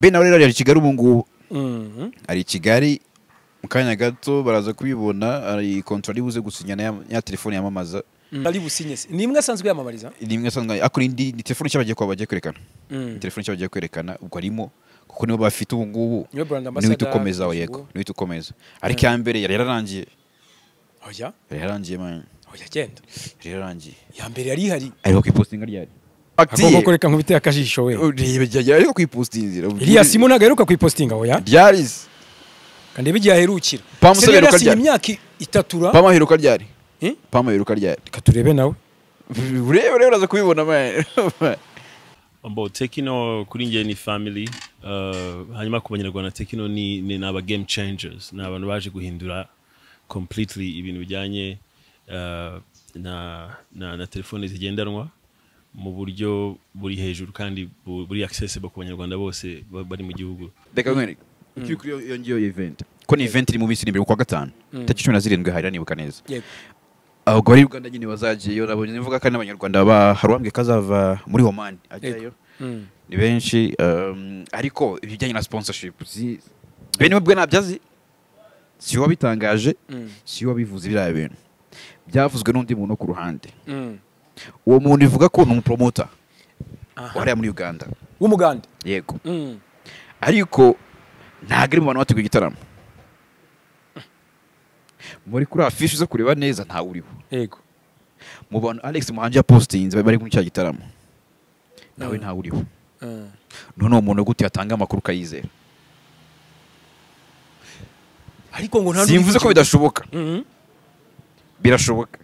Ben nawe rero ari i Kigali ubu ngubu. Ari i Kigali mu kanya gato baraza kubibona, ari contrat ari buze gusinya na ya telefone yamamaza. Ari businye se ni imwe asanzwe yamamariza? Ni imwe asanzwe, ariko indi ni telefone nshya bagiye kuba bagiye kwerekana. Telefone nshya bagiye kwerekana ubwo arimo kuko nibo bafite ubu ngubu. Niwe brand Niwe ambassador. ukomeza, yego, niwe ukomeza. Ariko iya mbere yari yararangiye. Oya. Yari yararangiye man. Oya genda. Yari yararangiye. Ya mbere yari ihari. Ariko kwipostinga ryari? Agomba kureka nkubite akajisho we. Urebe ariko kwipostinga. Iriya simu ntago aheruka kuyipostinga oya. Ryarize. Kandi igihe aherukira. Pam Se yari aheruka yasinye ryari? imyaka itatura. Pam aheruka ryari? Eh? Pam aheruka ryari? Reka turebe nawe. Urebe urebe uraza kubibona man. Bo Tecno kuri njye ni family, hanyuma ku banyarwanda Tecno ni aba game changers, ni abantu baje guhindura completely ibintu bijyanye na telefone zigendanwa mu buryo buri hejuru kandi buri accessible ku banyarwanda bose bari mu gihugu. Reka nkwereke. Ukiri kuri iyo ngiyo event. Ko ni event iri mu minsi iri imbere ku wa gatanu. Tariki 17 hari nibuka neza. Yego. Ahubwo bari Uganda nyine bazagiyeyo, nabonye nivuga kandi n'abanyarwanda ba hari uwambwiye ko azava muri Oman ajyayo. Ni benshi, ariko ibijyanye na sponsorship si bene ubwe ntabyo azi, si we wabitangaje, si we wabivuze, biriya bintu byavuzwe n'undi muntu wo ku ruhande. Uwo muntu ivuga ko ni umupromota wariya muri Uganda w'umuganda. Yego. Ariko ntabwo ari mu bantu bateguye igitaramo. Muri kuri afishe zo kureba neza ntawe uriho. Yego. Mu bantu Alex Muhangi yapostinze bari muri cya gitaramo nawe ntawe uriho. None uwo muntu gute yatanga amakuru ukayizera? Ariko ngo nta Simvuze ko bidashoboka. Birashoboka.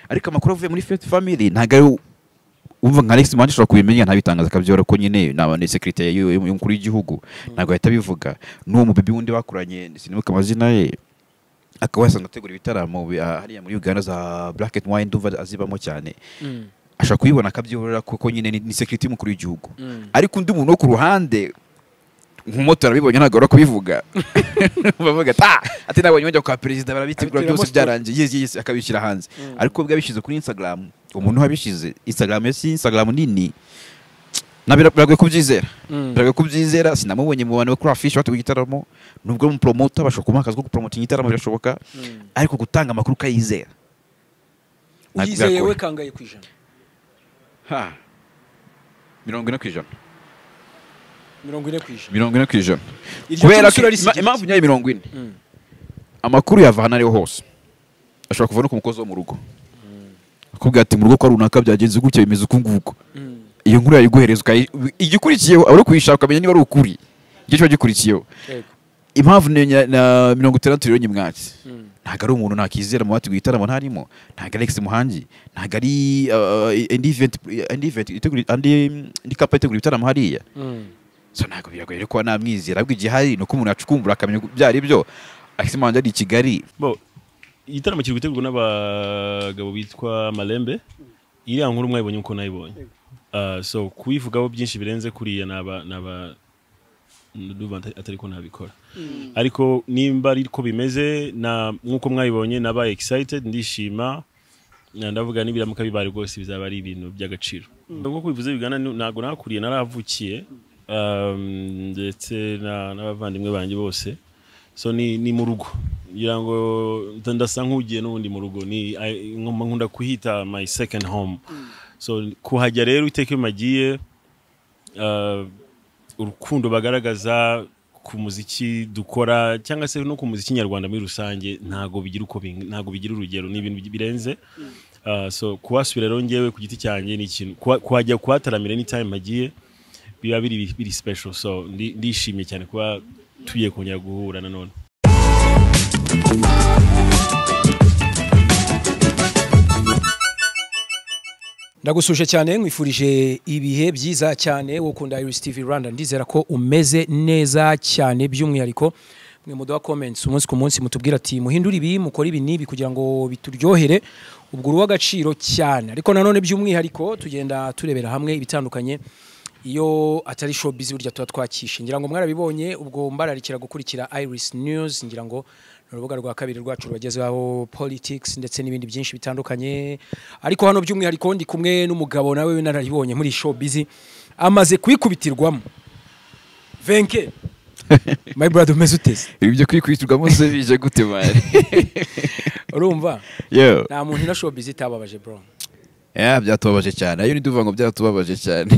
Ariko amakuru avuye muri First Family ntabwo ari umva nka Alex Muhangi ashobora kubimenya ntabitangaza akabyora ko nyine ni abantu security y'umukuru w'igihugu ntabwo ahita abivuga. N'uwo mubibi wundi bakoranye sinibuka amazina ye akaba yasanga ategura ibitaramo hariya muri Uganda za Black and Wine ndumva azibamo cyane. Ashobora kubibona akabyihorera kuko nyine ni security y'umukuru w'igihugu. Ariko undi muntu wo ku ruhande nk'umumotari abibonye ntabwo arora kubivuga. Bavuga ati, ati nabonye bajya kwa perezida barabitegura Abitiramo byose story. byarangiye, yes, yes, akabishyira hanze. Ariko ubwo yabishyize kuri Instagram, umuntu wabishyize Instagram ye si Instagram nini. Na biragoye kubyizera. Biragoye kubyizera, sinamubonye mu bantu bakora affiche bateguye igitaramo, nubwo mu promoter bashobora kumuha akazi ko gupromotinga igitaramo birashoboka, ariko gutanga amakuru ukayizera. Ntabwo Uyizeye byakora. we kangaye ku ijana? Ha. 40%. 40%. 40%. Iryo Kubera cumi ko urarisigira impamvu iki? nyayo 40. Amakuru yava hano ariho hose. Ashobora kuva no ku mukozi wo mu rugo. Akubwira ati mu rugo kwa runaka byagenze gutya bimeze uku nguku. Iyo nkuru yayiguhereza igikurikiyeho uri kuyishaka ukamenya niba ari ukuri. Icyo kiba gikurikiyeho. Yego. Impamvu ni na 60 rero nyimwatsi. Ntabwo ari umuntu nakizera mu bateguye igitaramo ntarimo. Ntabwo ari Alex Muhangi, ntabwo ari indi event, indi event itegura indi kapa itegura ibitaramo hariya. So ntabwo biragoye kuba namwizera, ahubwo igihari ni uko umuntu yacukumbura akamenya ibyo ari byo. Alex Muhangi ari i Kigali. Bo igitaramo kiri gutegurwa n'abagabo bitwa Malembe. Iriya nkuru mwayibonye uko nayibonye. So kubivugaho byinshi birenze kuriya naba ndumva atari ko nabikora. Ariko nimba ari ko bimeze na nkuko mwayibonye nabaye excited ndishima, na ndavuga nibiramuka bibaye rwose bizaba ari ibintu by'agaciro. Nkuko bivuze bigana ntago nakuriye naravukiye, ndetse n'abavandimwe banjye bose. So ni mu rugo. Ngira ngo ndasa nk'ugiye n'ubundi mu rugo, ni nkunda kuhita my second home. So kuhajya rero iteka iyo magiye, urukundo bagaragaza ku muziki dukora cyangwa se no ku muziki nyarwanda muri rusange ntago bigira uko ntago bigira urugero, ni ibintu birenze. So kuhasubira rero njyewe ku giti cyanjye ni ikintu kuhajya kuhataramira anytime magiye biba biri special. So ndishimye cyane kuba tugiye kongera guhura nanone. Ndagusuje cyane nkwifurije ibihe byiza cyane wo kunda Iris TV Rwanda, ndizera ko umeze neza cyane by'umwihariko mwe muduha comments umunsi ku munsi mutubwira ati muhindure ibi mukore ibi nibi kugira ngo bituryohere, ubwo uruwa agaciro cyane. Ariko nanone by'umwihariko tugenda turebera hamwe ibitandukanye iyo atari showbiz burya tuba twakishe. Ngira ngo mwarabibonye, ubwo mbararikira gukurikira Iris News, ngira ngo urubuga rwa kabiri rwacu rubagezaho politics ndetse n'ibindi byinshi bitandukanye. Ariko hano by'umwihariko ndi kumwe n'umugabo nawe w'inararibonye muri showbiz amaze kwikubitirwamo. Venke, my brother, umeze uteze? Ibyo kwikwitirwamo se bije gute, man? Urumva? Yo. Nta muntu na showbiz itababaje, bro. Yeah, byatubabaje cyane. Ayo ntiduvuga ngo byatubabaje cyane.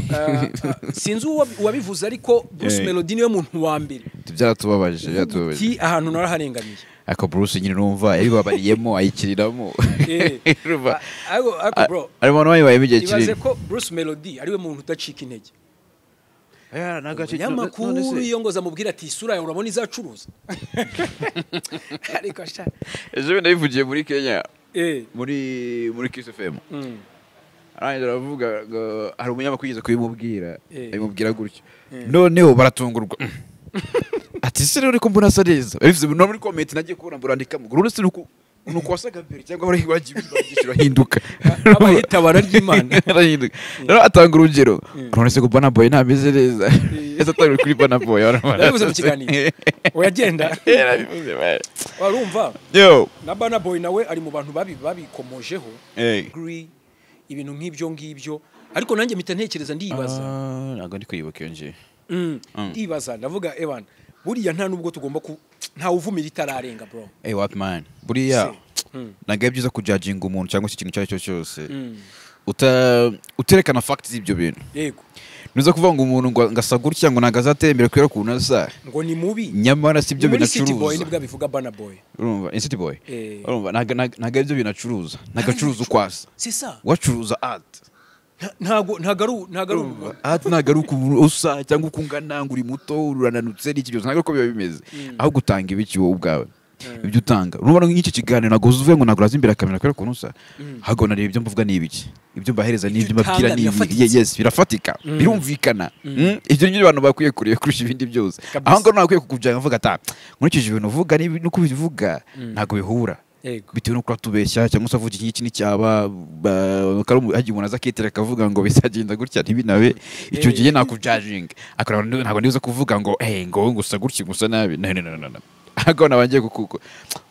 Sinzi uwabivuze, ariko Bruce Melody niwe muntu wa mbere. Byaratubabaje, byaratubabaje. Ti ahantu naraharenganiye. Ako Bruce nyine numva yabibabariyemo ayikiriramo. Urumva? Ariko bro, ari umuntu wabibayemo igihe ibaze kinini. ko Bruce Melody ariwe muntu udacika intege. Yeah, ntabwo acika- Umunyamakuru none se- iyo ngo zamubwira ati isura yawe urabona izacuruza. Ariko sha. Ejo bundi nabivugiye muri Kenya, muri Kiss FM. Arangiza aravuga ngo hari umunyamakuru yigeze kubimubwira, abimubwira gutyo. Noneho baratungurwa. Ati se rero ko mbona asa neza. Bivuze no muri comment nagiye kubona mburandikamo. Ngo uretse nuko nuko wasaga mbere cyangwa wari wagiye urahinduka. Abahitabara ry'Imana. Arahinduka. Rero atanga urugero. None se ko Burna Boy ntameze neza? Ese atanga kuri Burna Boy? Yabivuze mu kiganiro. Oyagenda. Yarabivuze, man. Warumva? Yo. Na Burna Boy nawe ari mu bantu babikomojeho. Hey. Agree, ibintu nk'ibyo ngibyo, ariko nanjye mpita ntekereza, ndibaza. Ah, ntabwo ndi kwibuka iyo ngiyo. Ndibaza ndavuga, ewana, buriya nta nubwo tugomba ku ntawe uvumira itararenga, bro. Hey, what, man? Buriya Se. Ntabwo ari byiza kujudginga umuntu cyangwa se ikintu icyo ari cyo cyose uterekana facts z'ibyo bintu. Nuza kuvuga ngo umuntu ngo asa gutya, ngo ntabwo azatera imbere kubera ukuntu asa, Ngo ni mubi. nyamara si byo Ni muri City Boy binacuruza. nibwo abivuga Burna Boy. Urumva ni City Boy. Eh. Urumva ntabwo ari byo binacuruza, ntabwo acuruza uko asa. C'est ça. Wacuruza art. Ntago ari Art ntabwo ari uko usa cyangwa uko ungana, ngo uri muto, urananutse n'iki byose, ntabwo ari uko biba bimeze. Aho gutanga ibiki wowe ubwawe, ibyo utanga, urabona nk'iki kiganiro, ntabwo uzuvuye ngo ntabwo uraza imbere ya kamera kubera ukuntu usa, ahubwo nareba ibyo mvuga ni ibiki, ibyo mbahereza ni ibyo, Ibyo mbabwira utanga ni ibi. birafatika. Yes, birafatika, birumvikana. Ibyo nibyo abantu bakwiye kureba kurusha ibindi byose. Kabisa. Aho ngaho nakwiye kukujyana mvuga ata nkurikije ibintu uvuga n'uko ubivuga ntabwo bihura, bitewe n'uko uratubeshya cyangwa se avuga iki ngiki nticyaba, hagiye umuntu aza akitera akavuga ngo bizagenda gutya ntibinabe, icyo gihe nakujudginga. Ariko ntabwo ndibuze kuvuga ngo eh ngo gusa gutya gusa nabi, no, no, no, no, no. Ahubwo nabangiye kuko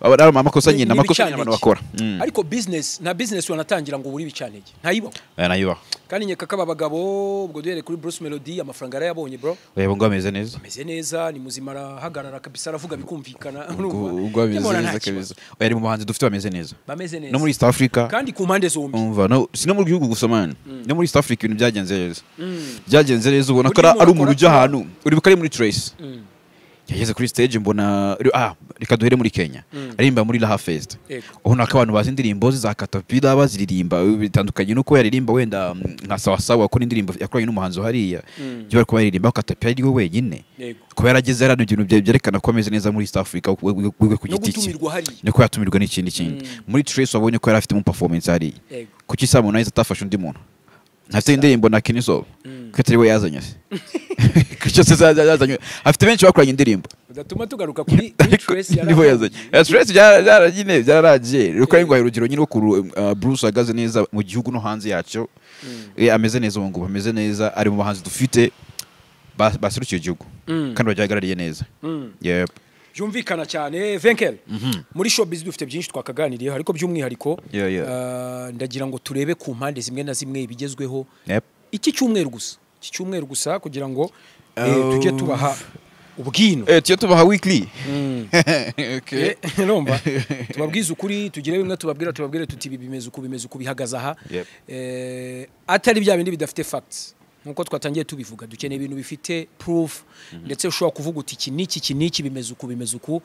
aba ari amakosa nyine, Ni amakosa nyine abantu ibicantege. bakora. Ariko business nta business wanatangira ngo ubure ibicantege, ntayibaho. Aya nayo. Kandi nkeka ko aba bagabo, ubwo duhereye kuri Bruce Melody, amafaranga yarayabonye, bro. Oya, ngo ameze neza. Ameze neza, ni muzima, arahagarara kabisa, aravuga bikumvikana. Ubwo Urumva? ubwo ameze Nyamara nta neza kibazo. kabisa. Oya, ari mu bahanzi dufite bameze neza. Bameze neza. No muri East Africa. Kandi ku mpande zombi. Umva, no si no mu gihugu gusa, man, no muri East Africa ibintu byagenze neza, byagenze neza, ubona ko Burya ari umuntu umuntu ujya akora- ahantu, uribuka ari muri Trace, yageze kuri stage mbona, reka duhere muri Kenya, aririmba muri Raha Fest. Ubona ko abantu bazi indirimbo ze za Katapila baziririmba, bitandukanye nuko yaririmba wenda nka Sawa Sawa, ko n'indirimbo yakoranye n'umuhanzi hariya, ibyo bari kuba baririmba Katapila ari we wenyine. Kuba yarageze hariya ni ibintu byerekana ko ameze neza muri East Africa we ku No giti cye. gutumirwa hariya. Niko yatumirwa n'ikindi kindi muri Trace, wabonye ko yari afitemo performance hariya. Kuki Harmonize atafashe undi muntu ntafite indirimbo na Kenny Sol, ko atari we yazanye se? Kuki se yazanye? Afite benshi bakoranye indirimbo. Udatuma tugaruka kuri Ariko Trace. niho yazanye. Ya Trace nyine byararangiye. Rero ko ngo urugero nyine ko Bruce ahagaze neza mu gihugu no hanze yacyo. Ameze neza ubu ngubu, ameze neza, ari mu bahanzi dufite baserukiye igihugu kandi bagihagarariye neza. Yep. Byumvikana cyane. Venkel, muri showbiz dufite byinshi twakaganiriyeho, ariko by'umwihariko ndagira ngo turebe ku mpande zimwe na zimwe ibigezweho iki cyumweru gusa, iki cyumweru gusa, kugira ngo tujye tubaha ubwino. Tujye tubaha weekly. Okay. Urumva, tubabwize ukuri, tugire bimwe tubabwira, tubabwire tuti ibi bimeze uku, bimeze uku, bihagaze aha. Atari bya bindi bidafite facts nkuko twatangiye tubivuga. Dukeneye ibintu bifite proof, ndetse ushobora kuvuga uti iki n'iki, iki n'iki, bimeze uku, bimeze uku.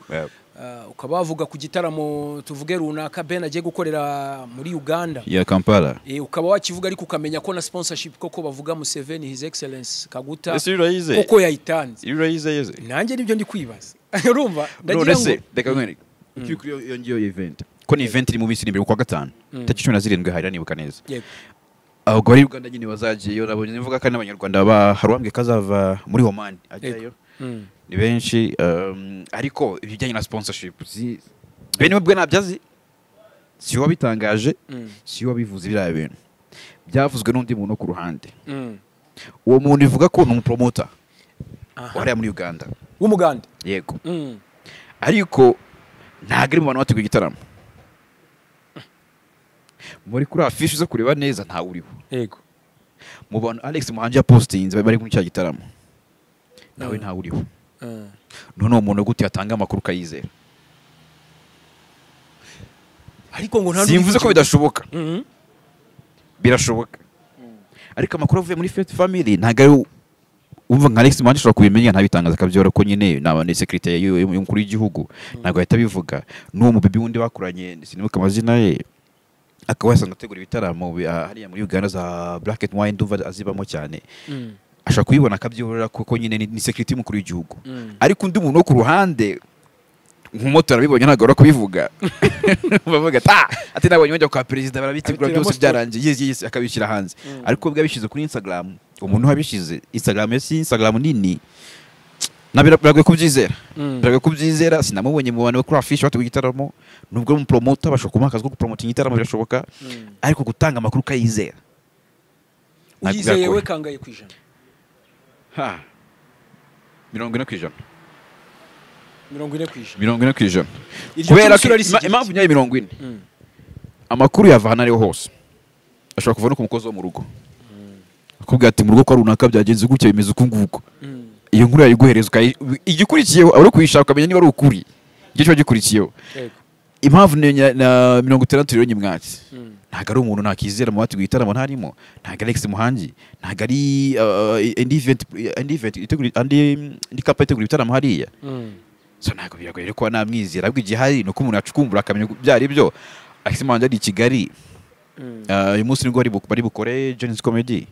Ukaba wavuga ku gitaramo, tuvuge runaka Ben agiye gukorera muri Uganda. Ya Kampala. Ukaba wakivuga, ariko ukamenya ko na sponsorship koko bavuga Museveni, His Excellence Kaguta, Ese urayize? koko yayitanze. Iyo urayize yeze. Nanjye nibyo ndi kwibaza, urumva, ndagira None ngo se reka nkwereke. Ukiri kuri iyo ngiyo event. Ko ni event iri mu minsi iri imbere, ku wa gatanu. Tariki 17 hari, nibuka neza. Ahubwo bari Uganda nyine bazagiyeyo, nabonye mvuga kandi n'Abanyarwanda ba hari uwambwiye ko azava muri Oman ajyayo. Ni benshi, ariko ibijyanye na sponsorship si bene ubwe ntabyo azi, si we wabitangaje, si we wabivuze. Biriya bintu byavuzwe n'undi muntu wo ku ruhande. Uwo muntu ivuga ko ni umupromota wariya muri Uganda. W'umuganda. Yego. Ariko ntabwo ari mu bantu bateguye igitaramo. Muri kuri afishi zo kureba neza ntawe uriho. Mu bantu Alex Muhangi yapostinze bari muri cya gitaramo. Nawe ntawe uriho. None uwo muntu gute yatanga amakuru ukayizera? Ariko ngo nta simvuze ko bidashoboka. Birashoboka. Ariko amakuru avuye muri First Family ntago ari umva nka Alex Muhangi ashobora kubimenya ntabitangaza akabyora ko nyine ni security y'umukuru w'igihugu ntago ahita abivuga. N'uwo mubibi wundi bakoranye sinibuka amazina ye akaba yasanga ategura ibitaramo hariya muri Uganda za Black and Wine ndumva azibamo cyane. Ashobora kubibona akabyihorera kuko nyine ni security y'umukuru w'igihugu. Ariko undi muntu wo ku ruhande nk'umumotari abibonye ntabwo arora kubivuga. Bavuga ati nabonye bajya kwa perezida barabitegura byose byarangiye yes akabishyira hanze. Ariko ubwo yabishyize kuri Instagram, umuntu wabishyize Instagram ye si Instagram nini, biragoye kubyizera. Biragoye kubyizera. Sinamubonye mu bantu bakora affiche bateguye igitaramo, nubwo mu promoter bashobora kumuha akazi ko gupromotinga igitaramo birashoboka, ariko gutanga amakuru ukayizera. Uyizeye we kangaye ku ijana? Ha 40%. 40%. 40%. Kubera impamvu nyayo 40. Amakuru yava hano ariho hose. Ashobora kuva no ku mukozi wo mu rugo. Akubwira ati mu rugo kwa runaka byagenze gutya bimeze uku nguku. Iyo nkuru yayiguhereza igikurikiyeho uri kuyishaka ukamenya niba ari ukuri. Icyo kiba gikurikiyeho. Impamvu na 60 rero nyimwatsi. Ntago ari umuntu nakizera mu bateguye igitaramo ntarimo. Ntago Alex Muhangi, ntago ari indi event itegura andi kapa itegura ibitaramo hariya. So ntago biragoye ko namwizera ahubwo igihari nuko umuntu acukumbura akamenya byari byo. Alex Muhangi ari i Kigali. Uyu munsi nibwo bari bukore Jones Comedy.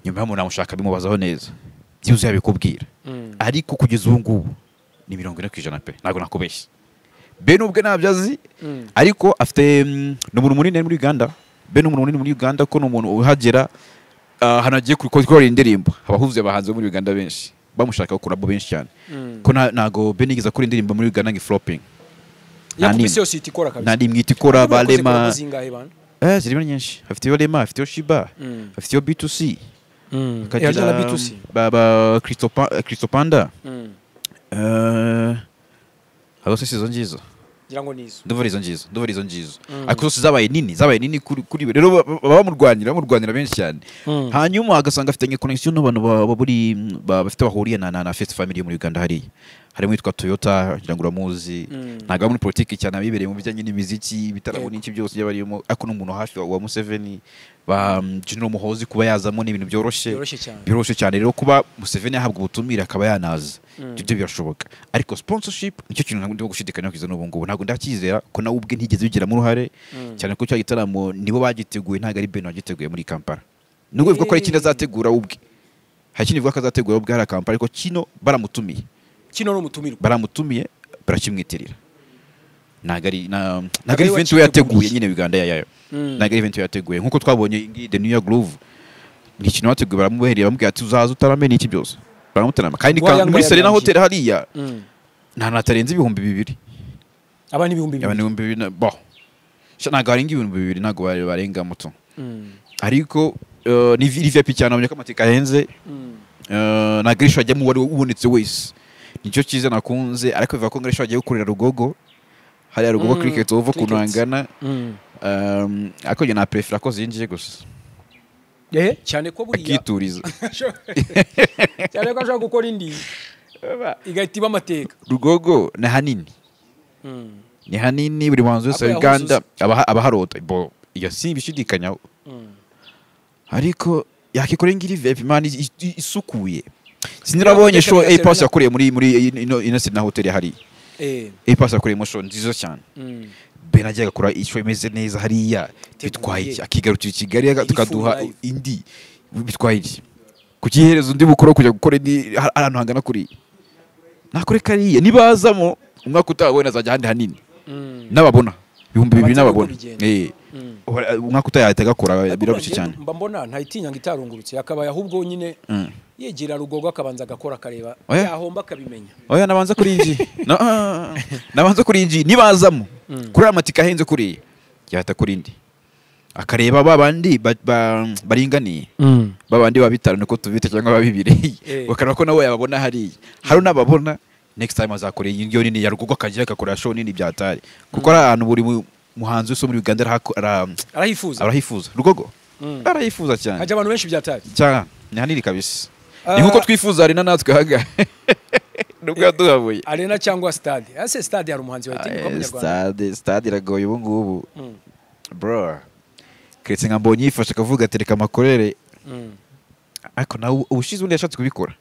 Nyuma y'umuntu amushaka bimubazaho neza. Byuzuye abikubwira. Ariko kugeza ubu ngubu ni 40% pe. Ntago nakubeshya. Ben ubwe ntabyo azi ariko afite n'umuntu munini muri Uganda. Ben umuntu munini muri Uganda ko n'umuntu uhagera hano agiye gukora indirimbo abahuze abahanzi muri Uganda benshi bamushaka gukora bo benshi cyane. Ko ntago Ben yigeze akora indirimbo muri Uganda ngi flopping. Yakubise yose itikora kabisa. Nandi mwita ikora balema. Zirimo nyinshi. Afite yo Lema, afite yo Shiba, afite yo B2C. Akagira B2C. Baba Christopanda. Abo se izo ngizo. Ngira ngo nizo. Ndumva izo ngizo, ndumva izo ngizo. Ariko zose zabaye nini kuri we. Rero baba bamurwanira benshi cyane. Hanyuma agasanga afitanye connection n'abantu baburi bafite bahuriye na First Family muri Uganda hariya. Harimo witwa Toyota ngira ngo uramuzi. Ntago muri politiki cyane abibereye mu bijyanye n'imiziki, ibitaramo n'iki byose by'abarimo. Ariko n'umuntu hafi wa Museveni ba General Muhozi kuba yazamo n'ibintu byoroshye. Byoroshye cyane rero kuba Museveni yahabwa ubutumire akaba yanaza. Ibyo birashoboka. Ariko sponsorship nicyo kintu ntabwo ndimo gushidikanya kugeza n'ubu ngubu. Ntabwo ndacyizera ko nawe ubwe ntigeze bigiramo uruhare cyane ko cya gitaramo nibo bagiteguye ntabwo ari Ben wagiteguye muri Kampala. Nubwo bivuga ko ari ikindi azategura ubwe. Hari ikindi bivuga ko azategura ubwe hari Kampala ariko kino baramutumiye. Kino no mutumirwa. Baramutumiye barakimwitirira. Ntabwo ari ntabwo ari event we yateguye nyine Uganda yayo. Ntabwo ari event yateguye nkuko twabonye ngi The New York Groove. Ni ikintu bateguye baramuhereye bamubwira ati uzaza utaramenye iki byose. Baramutarama kandi muri Serena Hotel hariya nta natarenze 2000. Abantu 2000. Abantu 2000 bo. Ntabwo barenga 2000 ntabwo barenga muto. Ariko ni VIP cyane abonye ko amatika ahenze. Na Grisha ajya mu wari ubonetse wese. Nicyo cyiza nakunze ariko bivuga ko Grisha agiye gukorera Rugogo. Hariya Rugogo cricket over kunangana. Ariko njye na prefera ko zinjiye gusa. Cyane ko buriya akituriza. Cyane ko ashaka gukora indi igahita iba amateka. Rugogo ni hanini. Ni hanini buri muhanzi wese wa Uganda abaharota. Bo iyo si ibishidikanyaho. Ariko yakikora ingiri VIP man isukuye. Sinirabonye show A Pass yakoreye muri ino Serena Hotel hari. A Pass yakoreye show nziza cyane. Ben agiye agakora ishow imeze neza hariya bitwaye iki akigarukira i Kigali tukaduha indi bitwaye iki kukihereza undi bukoro kujya gukora indi ahantu hangana kuri nakore kariya nibazamo umwaka utabona azajya ahandi hanini n'ababona 2000 n'ababona umwaka utayahita agakora birarushye cyane. Mba mbona ntayitinya ngo itarungurutse yakabaye ahubwo nyine yegera Rugogo akabanza agakora akareba yahomba akabimenya. Oya nabanza kuri inji. Nabanza kuri inji nibazamo kuri amatika ahenze kuri yahita kuri indi akareba babandi baringaniye babandi babitaro niko tubita cyangwa babibiri bakana ko nawe yababona hariya hari nababona next time azakora iyi nini ya Rugogo akajya akakora show nini byatari kuko ari ahantu buri muhanzi wese muri Uganda arahifuza Rugogo arahifuza cyane hajya abantu benshi byatari cyane ni hanini kabisa. Ni nkuko twifuza arena natwe haga nubwo yaduhabuye arena cyangwa stade. Ese stade hari umuhanzi wayitinyuka mu Rwanda? Stade iragoye ubu ngubu bro. Keretse nka Mbonyi yifashe akavuga ati reka amakorere. Ariko nawe ubushize undi yashatse kubikora.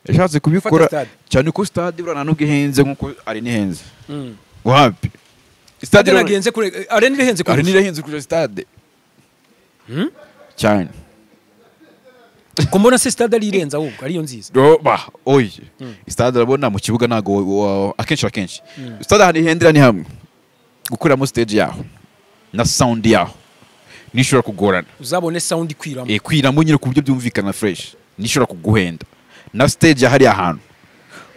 Yashatse kubikora cyane ko stade burana nubwo ihenze nkuko arena ihenze. Wapi? Stade iragenze kure, arena ihenze kure. Arena ihenze kure stade. Cyane. Kumbona se stade ari irenza ahubwo ariyo nziza. Ba, oye. Stade urabona mu kibuga nago akenshi. Stade ahantu ihendera ni hamwe. Gukuramo stage yaho na sound yaho. Nishobora kugorana. Uzabone sound ikwiramo. Kwiramo nyine ku buryo byumvikana fresh. Nishobora kuguhenda. Na stage yahari ahantu.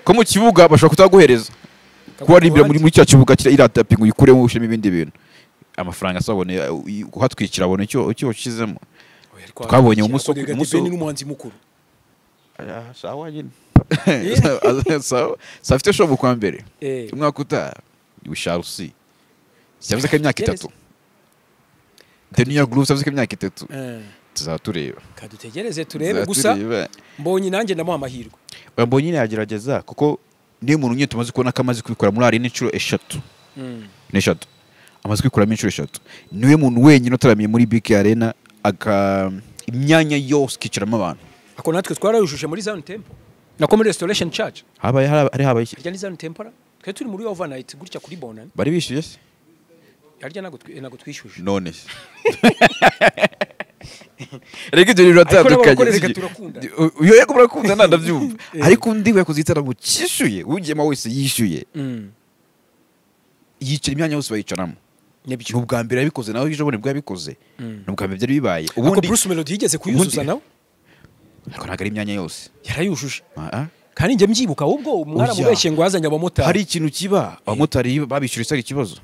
Ko mu kibuga bashobora kutaguhereza. Kuba rimbira muri cya kibuga kira iratapinga uyikuremo ushemo ibindi bintu. Amafaranga asabone kuhatwikira abone icyo ushizemo. Twabonye umusoko n'umuhanzi mukuru. Sawa nyine. Sawa. Safite show kwa mbere. Umwaka utaha we shall see. Yavuze ko imyaka 3. The New York Groove yavuze ko imyaka 3. Tuzatureba. Kadutegereze turebe gusa. Mbonyi nanjye ndamuha amahirwe. Mbonyi yagerageza kuko niyo muntu nyine tumaze kubona ko amaze kubikora muri arena inshuro 3. N'eshatu. Amaze kubikoramo inshuro 3. Niwe muntu wenyine utaramiye muri BK Arena aka imyanya yose kicaramo abantu. Ako natwe twarayujuje muri Zion Temple. Nako muri Restoration Church. Habaye hari habaye iki? Harya ni Zion Temple? Twe turi muri overnight gutya kuri Bonane. Bari bishyuye se? Harya nago twishyuje. None se. Reka ibyo bintu biratandukanye. Uyo yego murakunda ndabyumva. Ariko undi we yakoze igitaramo cyishyuye, ugiyemo wese yishyuye. Yicara imyanya yose bayicaramo. Nibyo. Ubwa mbere yabikoze nawe ejo bundi bwo yabikoze. Nubwa mbere byari bibaye. Ubundi Bruce Melody yigeze kuyuzuza nawe? Ariko ntabwo ari imyanya yose. Yarayujuje. Kandi njye mbyibuka ahubwo mwaramubeshye ngo azanye abamotari. Hari ikintu kiba abamotari babishyura isari ikibazo.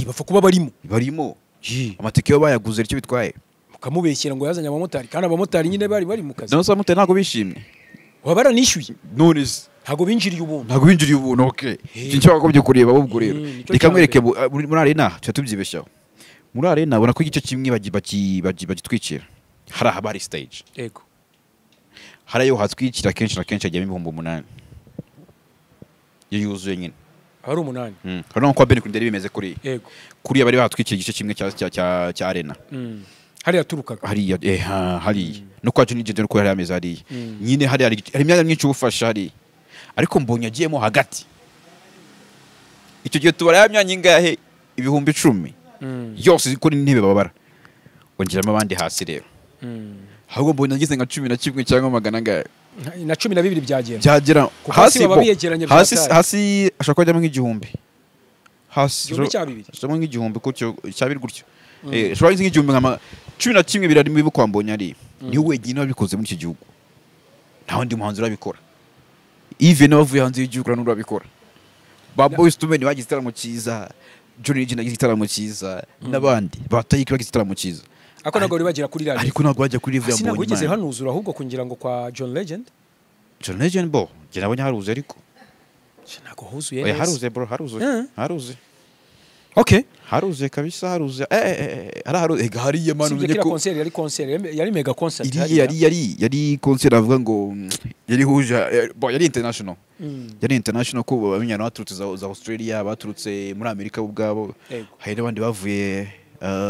Bapfa kuba barimo. Barimo. Amatike yo bayaguze icyo bitwaye. Mukamubeshyira ngo yazanye abamotari kandi abamotari nyine bari mu kazi. None se abamotari ntabwo bishimye. Baba baranishyuye. None se ntabwo binjiriye ubuntu. Ntabwo binjiriye ubuntu, okay. Iki cyo bagombye kureba ubwo rero. Reka mwereke muri arena tuba tubyibeshyaho. Muri arena ubona ko igice kimwe bagitwikira. Hari ahaba hari stage. Yego. Hari ayo hatwikira kenshi na kenshi ajyamo 8,000. Iyo yuzuye nyine. Hari 8. Hari no kwa Ben Kunderi bimeze kuri. Yego. Kuri bari bahatwikiye igice kimwe cya arena. Hari yaturukaga. Hari hari. No kwa Juni Jende no hari ameza hari. Nyine hari imyanya myinshi ubufasha hari. Ariko Mbonyi agiyemo hagati. Icyo gihe tubara ya myanya ingahe 10,000. Yose ko n'intebe babara. Ongeramo abandi hasi rero. Ahubwo Mbonyi agize nka 11 cyangwa 100 angahe. Na 12 byagera. Byagera hasi hasi hasi ashaka kujyamo nk'igihumbi. Hasi. Ashaka nk'igihumbi gutyo cyabiri gutyo. Ashaka nk'igihumbi nka 11 birari mu kwa Mbonyi ari. Ni wenyine wabikoze muri iki gihugu. Nta wundi muhanzi urabikora. Even abavuye hanze y'igihugu n'urabikora. Ba Boys to Men bagize igitaramo cyiza, Johnny Legend agize igitaramo cyiza n'abandi batayiki bagize igitaramo cyiza. Ariko ntabwo bari bagera kuri radiyo. Ariko ntabwo bajya kuri level ya Mbonyi. Sinabwo ugeze hanuzura ahubwo kugira ngo kwa John Legend. John Legend bo, njye nabonye haruze ariko. Ntabwo huzuye neza. Oya haruze bro, haruze. Haruze. Okay. Haruze kabisa haruze. Haruze hariya manu umenye ko concert yari concert yari mega concert. Yari concert avuga ngo yari huje bo yari international. Yari international ko abanyana baturutse za Australia, baturutse muri Amerika ubwabo. Hari n'abandi bavuye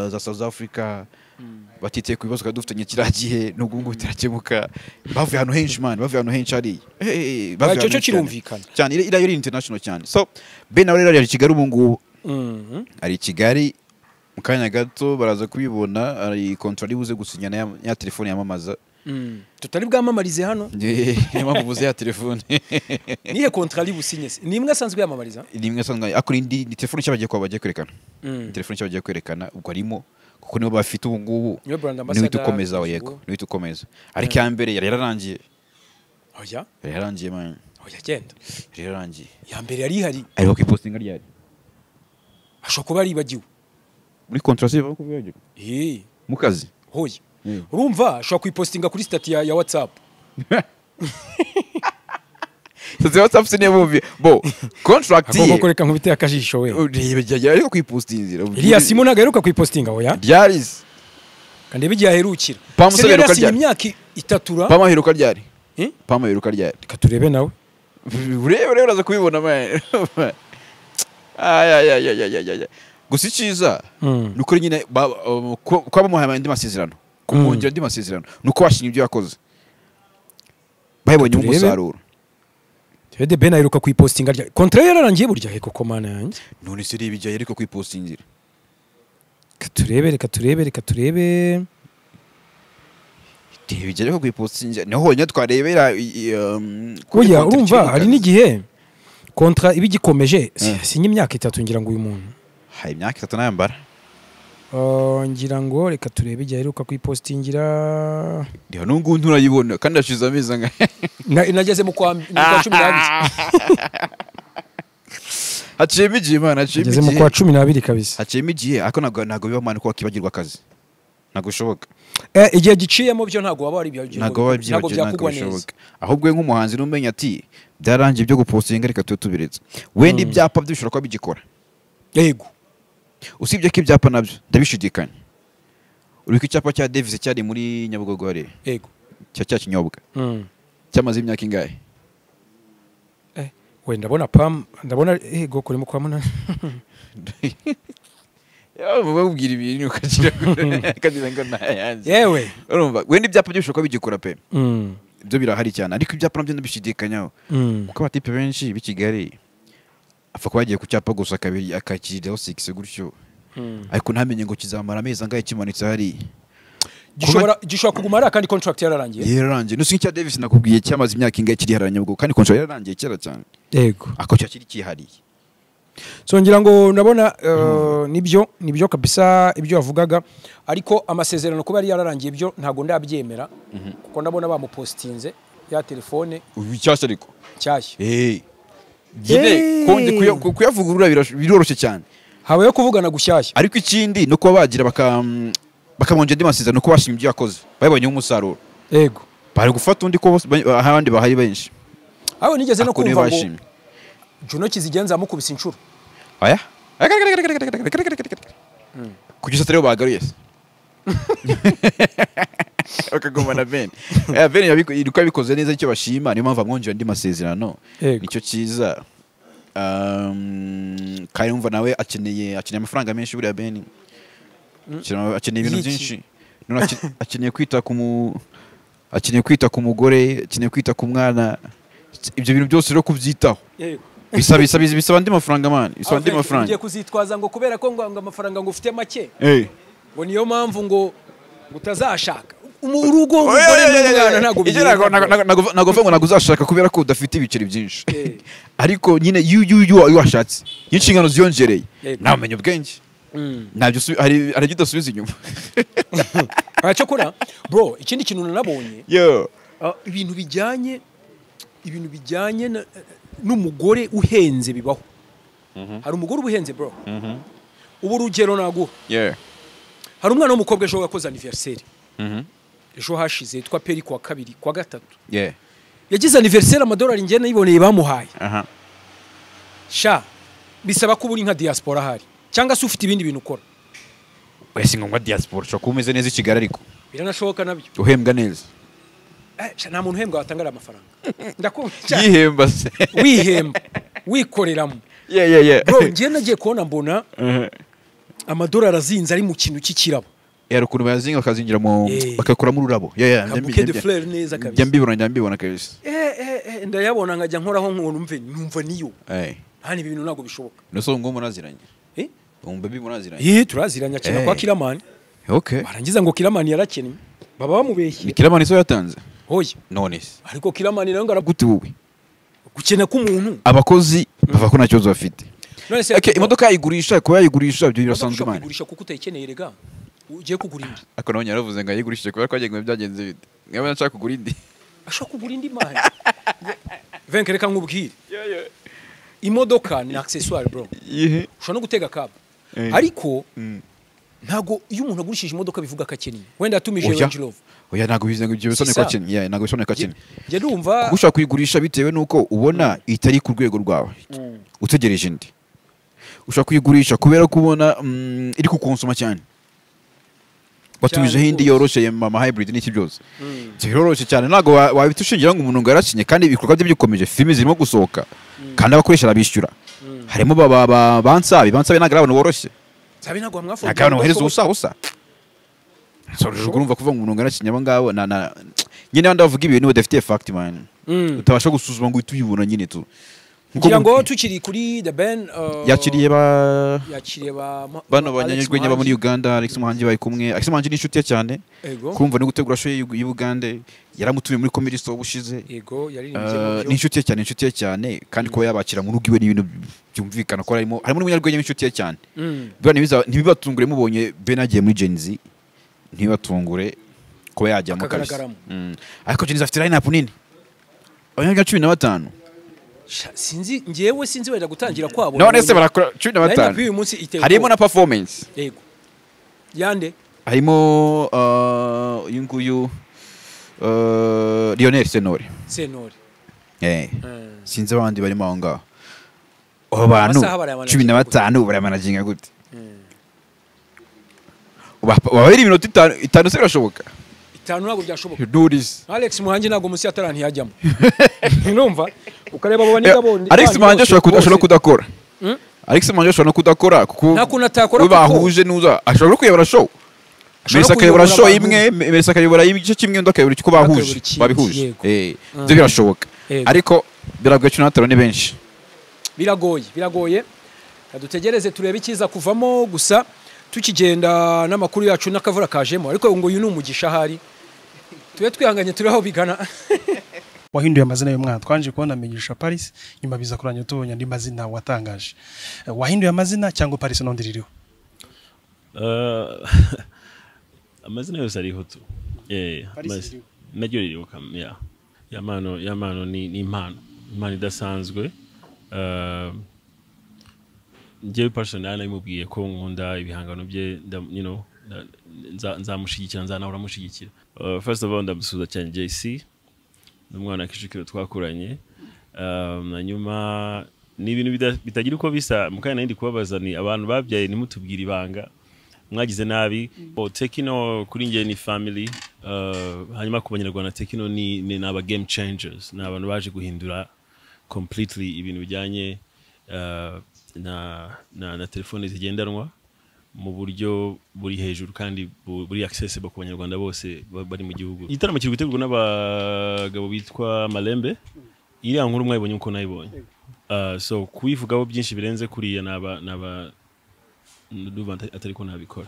za South Africa. Batiteye ku bibazo dufitanye kiragihe nubwo ngo bitarakemuka. Bavuye ahantu henshi man, bavuye ahantu henshi ari. Bavuye cyo kirumvikana. Cyane iri international cyane. So Ben nawe rero yari Kigali ubu ngubu. Ari Kigali mu kanya gato baraza kubibona ari contrat ibuze gusinya na ya telefone yamamaza. Tutari bwamamarize hano. Niyo mpamvu ubuze ya telefone. Nihe contrat ibusinye se? Ni imwe asanzwe yamamariza? Ni imwe asanzwe akora indi ni telefone cyabagiye kwa bagiye kwerekana. Telefone cyabagiye kwerekana ubwo arimo kuko nibo bafite ubu ngubu. Niwe brand ambassador. Niwe tukomeza yego, niwe tukomeza. Ariko ya mbere yari yararangiye. Oya? Yari yararangiye man. Oya genda. Yari yararangiye. Ya mbere yari ihari. Ariko kwipostinga ryari? Ashobora kuba aribagiwe. Muri contrat se bakubibagiwe? Mu kazi. Hoye. Urumva ashobora kuyipostinga kuri status ya WhatsApp. Sasa WhatsApp sine bumvi. Bo contract ye. Agomba kureka nkubite akajisho we. Urebe ariko kuyipostinga. Iriya simu nagaruka kuyipostinga oya? Ryarize. Kandi igihe aherukira. Pam Se yari aheruka yasinye ryari? imyaka itatura. Pam aheruka ryari? Eh? Pam aheruka ryari? Reka turebe nawe. Urebe uraza kubibona man. Ay ay ay ay ay ay. Gusa icyiza nuko nyine kwa bamuhaye andi masezerano, kumwongera andi masezerano, nuko washimye ibyo yakoze. Bayibonye Turebe. umusaruro. The Ben aheruka kuyipostinga rya contrat yararangiye burya heko komana yanjye. None se reba ibyo ariko kuyipostingira. Reka turebe. Reba ibyo ariko kuyipostingira. Niho honyine twarebera Oya urumva hari n'igihe contrat iba igikomeje sinye imyaka 3 ngira ngo uyu muntu. Hari imyaka 3 nayambara. Ngira ngo reka turebe igihe aheruka kuyipostingira. Reba nungu nturayibona kandi ashize amezi angahe. Nageze mu kwa 12. Haciyemo igihe man, haciyemo Nageze mu igihe. kwa 12 kabisa. Haciyemo igihe ariko ntabwo biba man ko wakibagirwa akazi. Ntabwo bishoboka. Igihe giciyemo byo ntabwo waba ari byo. Ntabwo waba ntabwo byibagiwe, ntabwo byakugwa neza. bishoboka. Ahubwo we nk'umuhanzi n'umenya ati byarangiye ibyo gupostinga reka tube tubiretse. Wenda ibyapa byo bishobora kuba bigikora. Yego. Usibye ko ibyapa nabyo ndabishidikanya. Uriko icyapa cya Davis cyari muri Nyabugogo hariya. Yego. Cya kinyobwa. Cyamaze imyaka ingahe? We ndabona Pam, ndabona yego kuri mu kwa 8. Yawe mubabwira ibintu ukagira ngo nayanze. Yewe. Urumva wenda ibyapa byo bishobora kuba bigikora pe. Ibyo birahari cyane ariko ibyapa nabyo ndabishidikanyaho. Kuko abatipe benshi b'i Kigali apfa kuba yagiye ku cyapa gusa kabiri akakiriraho 6 gutyo. Ariko ntamenye ngo kizamara amezi angahe kimanitse hariya. Gishobora kuguma hariya kandi contract yararangiye. Yararangiye. Nusi nk'icya Davis nakubwiye cyamaze imyaka ingahe kiri hariya Nyabugogo kandi contract yararangiye kera cyane. Yego. Ako cyo kiri kihariye. So ngira ngo ndabona nibyo kabisa ibyo yavugaga ariko amasezerano kuba yari yararangiye byo ntago ndabyemera kuko ndabona bamupostinze ya telefone Ubu cyashya ariko. cyashya. Gine konde kuyavugurura biroroshye cyane. Habaye kuvugana gushyashya. Ariko ikindi no kuba bagira bakamwongera andi masezerano ko bashimye ibyo yakoze. Bayibonye umusaruro. Yego. Bari gufata undi ko ahandi bahari benshi. Aho nigeze no kumva ngo Juno Kizigenza amukubise inshuro. Oya. Kugeza atari bagaruye se. Bakagumana Ben. Ben yabikoze neza icyo bashima niyo mpamvu amwongera andi masezerano. Nicyo cyiza. Kayumva nawe akeneye amafaranga menshi buriya Ben. Akeneye ibintu byinshi. None akeneye kwita ku akeneye kwita ku mugore, akeneye kwita ku mwana. Ibyo bintu byose rero kubyitaho. Yego. Bisaba andi mafaranga man, bisaba andi mafaranga. Ugiye kuzitwaza ngo kubera ko ngo amafaranga ngo ufite make. Ngo niyo mpamvu ngo utazashaka. Urugo umugore n'umwana ntago bigenda. Nago ngo nago uzashaka kubera ko udafite ibiceri byinshi. Ariko nyine you washatse. Inshingano ziyongereye. Namenye ubwenge. Ntabyo hari ibyo udasubiza inyuma. Cyokora bro ikindi kintu nabonye. Ibintu bijyanye n'umugore uhenze bibaho. Hari umugore uhenze bro. Ubu urugero naguha. Hari umwana w'umukobwa ejo wakoze anniversaire. Ejo hashize yitwa Peri kwa 2 kwa 3. Yagize anniversaire amadolari ngiye nayiboneye bamuhaye. Sha bisaba ko uri nka diaspora hari cyangwa se ufite ibindi bintu ukora. Wese ngombwa diaspora ushobora kuba umeze neza i Kigali ariko. Biranashoboka nabyo. Uhembwa neza. Nta muntu uhembwa watanga amafaranga. Ndakumva. Yihemba se. Wihemba. Wikoreramo. Yeah. Bro ngiye nagiye kubona mbona amadolari azinze ari mu kintu cy'ikirabo. Yari ukuntu bayazinga bakazingira mu bakakuramo ururabo. Bouquet de fleurs neza kabisa. Njya mbibona kabisa. Ndayabona nkajya nkoraho nkumve numva niyo. Hani ibintu ntabwo bishoboka. Nose ngo muraziranye. Umbe bi muraziranye. Turaziranye akina kwa Kiramani. Okay. Barangiza ngo Kiramani yarakennye. Baba bamubeshye. Ni Kiramani so yatanze. Hoya. None se. Ariko Kiramani nayo ngara gute wowe. Gukena k'umuntu. Abakozi bava ko nta kibazo bafite. Okay, imodoka yayigurisha kuba yayigurisha ibyo birasanzwe man. Yayigurisha kuko utayikeneye rega. Ugiye kugura indi. Ako nabonye yaravuze ngo yayigurishije kubera ko agiye ngo byagenze bite. Nkaba nshaka kugura indi. Ashaka kugura indi man. Venke reka nkubwire. Imodoka ni accessoire bro. Ushobora no gutega cab. Ariko ntago iyo umuntu agurishije imodoka bivuga ko akeneye. Wenda atumije Range Rover. Oya ntago bivuze ngo ibyo bisobanuye ko akeneye. Ntago bisobanuye ko akeneye. Njye ndumva ushaka kuyigurisha bitewe nuko ubona itari ku rwego rwawe. Utegereje indi. Ushaka kuyigurisha kubera ko ubona iri kukonsoma cyane. Batumijeho indi yoroshe mama hybrid n'iki byose. Biroroshye cyane, ntabwo wabita ushingira ngo umuntu ngo yarakinye, kandi ibikorwa bye bikomeje, filime zirimo gusohoka kandi abakoresha arabishyura. Harimo bansabi ntabwo ari abantu boroshye, Nsabi ntabwo wamwafunga, ntabwo abantu bohereza ubusa busa. So urumva kuvuga ngo umuntu ngo yarakinye abo ngabo na nyine abandi bavuga ibintu badafitiye fact man, utabasha gusuzuma ngo uhite uyibona nyine tu. Kugira ngo tukiri kuri The Ben, yakiriye ba yakiriye ba bano banyanyarwenya ba muri Uganda, Alex Muhangi bari kumwe. Alex Muhangi ni inshuti ye cyane, kumva ni gutegura show y'Ubugande, yaramutumiye muri Comedy Store ubushize. Yego, yaririmbye ni inshuti ye cyane, inshuti ye cyane, kandi kuba yabakira mu rugo iwe ni ibintu byumvikana ko harimo n'umunyarwenya w'inshuti ye cyane. Ntibibatungure mubonye Ben agiye muri Gen Z, ntibibatungure kuba yajyamo kabisa. Ariko Gen Z afite line up nini, abanyarwenya 15. Sinzi ngewe, sinzi wenda gutangira kwabo. None se barakora 15? Harimo na performance. Yego. Yande? Harimo uyu nguyu Lionel Senore. Senore. Sinzi abandi barimo aho ngaho. Abo bantu 15 baramanaginga gute? Ubabiri iminota 5 se birashoboka? 5 ntabwo byashoboka. Do this. Alex Muhangi ntabwo munsi ya tarani yajyamo. Urumva? Ukareba abo baniga bondi. Alex Muhangi ashobora kudakora. Alex Muhangi ashobora no kudakora kuko nta kuntu atakora, kuko bahuje nuza ashobora no kuyobora show. Melissa akayobora show imwe, Melissa akayobora igice kimwe, undi akayobora icyo bahuje, babihuje. Ibyo birashoboka. Ariko biragoye 15 ni benshi. Biragoye, biragoye. Dutegereze turebe ikiza kuvamo, gusa tukigenda n'amakuru yacu n'akavura kajemo, ariko ngo uyu ni umugisha hari. Tube twihanganye turi aho bigana. Wahinduye amazina y'umwana, twanje kubona Migisha Paris, nyuma biza kurangira tubonye andi mazina watangaje. Wahinduye amazina cyangwa Paris n'undi ririho? Amazina yose ariho tu. Naryo ririho kam, yeah. Yamano ni impano, impano idasanzwe. Njyewe personally namubwiye ko nkunda ibihangano bye, you know, nzamushyigikira, nzanahora mushyigikira. First of all ndamusuhuza cyane JC, n'umwana Kicukiro twakuranye. Hanyuma ni ibintu bitagira uko bisa, mukanya nandi kubabaza ni abantu babyaye ntimutubwire ibanga mwagize nabi. Tekino kuri njye ni family. Hanyuma ku banyarwanda Tekino ni aba game changers, ni abantu baje guhindura completely ibintu bijyanye na telefone zigendanwa mu buryo buri hejuru kandi buri accessible ku banyarwanda bose bari mu gihugu. Igitaramo kiri gutegurwa n'abagabo bitwa Malembe. Iriya nkuru mwayibonye uko nayibonye. So kubivugaho byinshi birenze kuriya naba ndumva atari ko nabikora.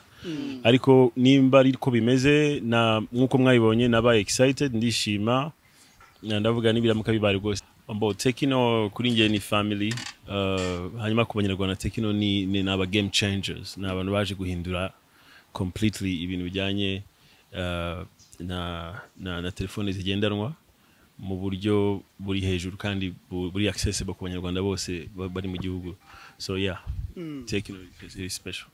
Ariko nimba ariko bimeze na nkuko mwayibonye nabaye excited, ndishima, ndavuga nibiramuka bibare rwose. Ambo Tekino kuri njye ni family. Hanyuma ku banyarwanda Tekino ni aba game changers, ni abantu baje guhindura completely ibintu bijyanye na telefone zigendanwa mu buryo buri hejuru kandi buri accessible ku banyarwanda bose bari mu gihugu. So yeah, Tekino is special.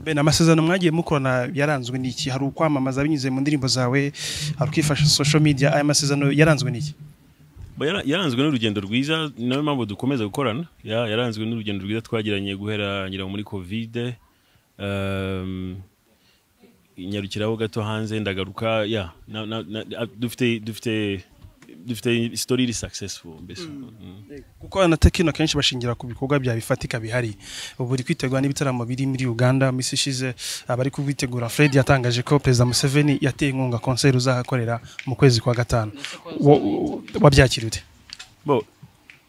Ben, amasezerano mwagiye mukorana yaranzwe n'iki? Hari ukwamamaza binyuze mu ndirimbo zawe, hari kwifasha social media, aya masezerano yaranzwe n'iki? Yaranzwe n'urugendo rwiza, ni nayo mpamvu dukomeza gukorana. Yaranzwe n'urugendo rwiza twagiranye guhera ngira muri Covid, nyarukiraho gato hanze ndagaruka. Dufite story iri successful mbese. Kuko na Tekino kenshi bashingira ku bikorwa bya bifatika bihari. Ubu buri kwitegura n'ibitaramo biri muri Uganda, misi ishize abari kubitegura Fred yatangaje ko President Museveni yateye inkunga concert uzahakorera mu kwezi kwa 5. Wabyakira ute? Bo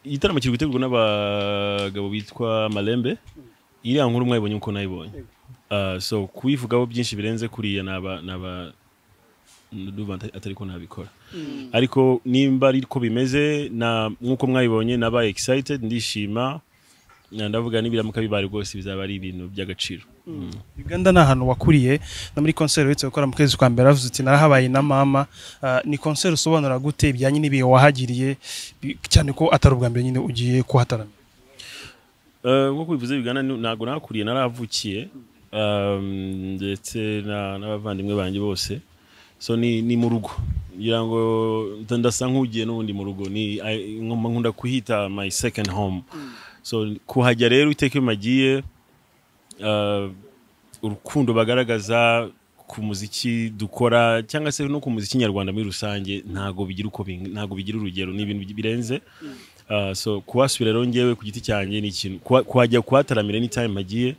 igitaramo kiri gutegurwa n'abagabo bitwa Malembe. Iriya nkuru mwayibonye uko nayibonye. So kubivugaho byinshi birenze kuriya naba ndumva atari ko nabikora. Ariko nimba ariko bimeze na nkuko mwayibonye nabaye excited, ndishima, ndavuga nibiramuka bibare rwose bizaba ari ibintu by'agaciro. Uganda ni ahantu wakuriye, no muri concert uretse gukora mu kwezi kwa mbere avuze uti narahabaye na mama. Ni concert usobanura gute ibijyanye n'ibihe wahagiriye, cyane ko atari ubwa mbere nyine ugiye kuhataramira? Nkuko bivuze Uganda ntago nakuriye, narahavukiye, ndetse n'abavandimwe banjye bose. So ni mu rugo, ngira ngo ndasa nk'ugiye n'ubundi mu rugo, ni nkunda kuhita my second home. So kuhajya rero iteka iyo magiye, urukundo bagaragaza ku muziki dukora cyangwa se no ku muziki nyarwanda muri rusange ntago bigira urugero, ni ibintu birenze. So kuhasubira rero ngewe ku giti cyanjye ni ikintu kuhajya kuhataramira anytime hagiye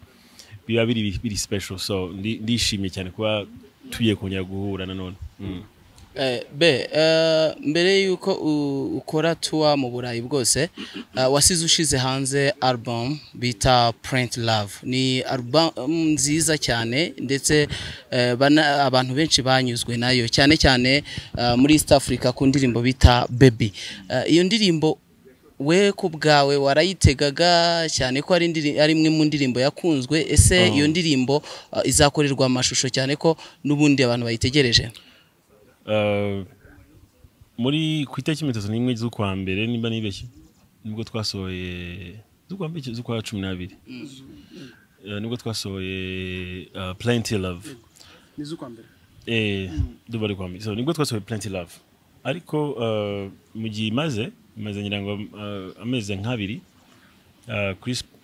biba biri special. So ndishimye cyane kuba tugiye kongera guhura nanone. Be mbere yuko ukora tour mu Burayi bwose, wasize ushize hanze album bita Plenty Love. Ni album nziza cyane, ndetse abantu benshi banyuzwe nayo, cyane cyane muri East Africa ku ndirimbo bita Baby. Iyo ndirimbo we ku bwawe warayitegaga cyane ko ari imwe mu ndirimbo yakunzwe? Ese iyo ndirimbo izakorerwa amashusho, cyane ko n'ubundi abantu bayitegereje? Muri ku itariki 31 z'ukwa mbere, nimba nibeshye, nibwo twasohoye, z'ukwa mbere, z'ukwa 12, nibwo twasohoye Plenty Love. Ni z'ukwa mbere. Ndumva ari kwa mbere. So nibwo twasohoye Plenty Love, ariko mu gihe imaze ngira ngo amezi nk'abiri,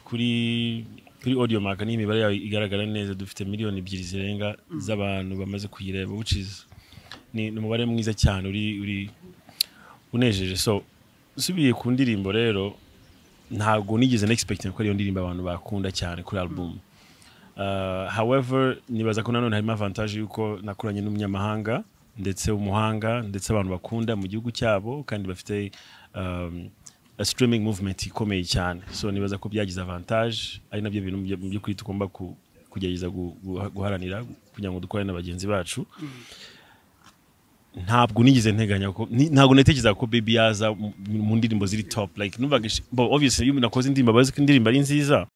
kuri Audiomack ni imibare yayo igaragara neza, dufite miliyoni 2 zirenga z'abantu bamaze kuyireba, which is ni umubare mwiza cyane uri unejeje. So usubiye ku ndirimbo rero, ntabwo nigeze expecting ko ariyo ndirimbo abantu bakunda cyane kuri album. However, nibaza ko nanone harimo avantage yuko nakoranye n'umunyamahanga ndetse umuhanga, ndetse abantu bakunda mu gihugu cyabo kandi bafite a streaming movement ikomeye cyane. So nibaza ko byagize avantage, ari nabyo bintu mu by'ukuri tugomba kugerageza guharanira kugira ngo dukorane na bagenzi bacu. Ntabwo nigeze nteganya ko ntabwo natekerezaga ko Baby yaza mu ndirimbo ziri top. Like numvaga bo obviously iyo umuntu akoze indirimbo, abazi ko indirimbo ari nziza.